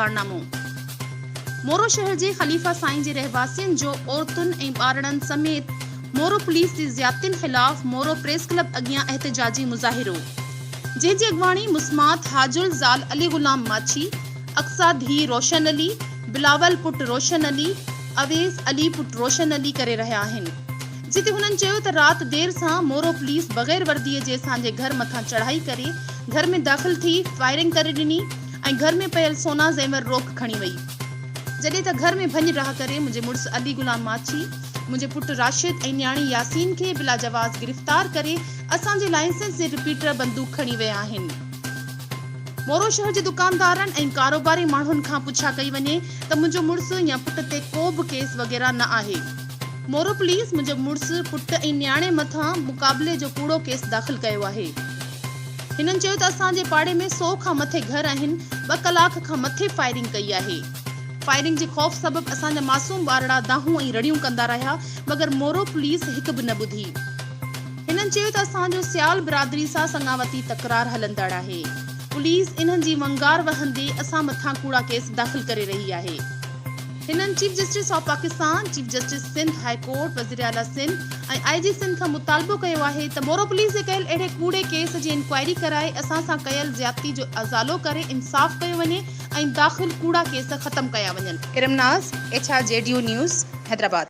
ڪارنامو. مورو شهر جي خليفه سائين جي رهواسين جو عورتن ۽ ٻارڙن سميت مورو پوليس جي زيادتين خلاف مورو پريس ڪلب اڳيان احتجاجي مظاهرو جنهن جي اڳواڻي مسمات حاجل زال علي غلام ماڇي، اقصيٰ ڌيء روشن علي، بلاول پٽ روشن علي، اويس علي پٽ روشن علي ڪري رهيا آهن. جتي هنن چيو ته رات دير سان مورو پوليس بغير وردي جي اسان جي گهر مٿان چڙهائي ڪري گهر ۾ داخل ٿي فائرنگ ڪري ڏني ۽ گهر ۾ پيل سونا زيور روڪ کڻي وئي. جڏهن ته گهر ۾ ڀڃ ڊاهه ڪري منهنجي مڙس علي غلام ماڇي، منهنجي پٽ راشد ۽ نياڻي ياسين کي بلاجواز گرفتار ڪري اسان جي لائسنس جي رپيٽر بندوق کڻي ويا آهن. مورو شهر جي دڪاندارن ۽ ڪاروباري ماڻهن کان پڇا ڪئي وڃي ته منهنجو مڙس يا پٽ تي ڪو به ڪيس وغيره نه آهي. مورو پوليس منهنجو مڙس، پٽ ۽ نياڻي مٿان مقابلي جو ڪوڙو ڪيس داخل ڪيو آهي. هنن چيو ته اسان جي پاڙي ۾ سو کان مٿي گهر آهن، ٻه ڪلاڪ کان مٿي فائرنگ ڪئي آهي. فائرنگ جي خوف سبب اسان جا معصوم ٻارڙا دانهون ۽ رڙيون ڪندا رهيا مگر مورو پوليس هڪ به نه ٻڌي. هنن چيو ته اسان جو سيال برادري سان سڱاوتي تڪرار هلندڙ آهي، پوليس انهن جي ونگار وهندي اسان مٿان ڪوڙا ڪيس داخل ڪري رهي آهي. هنن chief justice of Pakistan, chief justice Sindh high court, وزيراعليٰ سنڌ ۽ آء جي سنڌ کان مطالبو ڪيو آهي ته مورو پوليس جي ڪيل اهڙي ڪوڙي ڪيس جي انڪوائري ڪرائي اسان سان ڪيل زيادتي جو ازالو ڪري انصاف ڪيو وڃي ۽ داخل ڪوڙا ڪيس ختم ڪيا وڃن. Iram Naz, H R G D news, Hyderabad.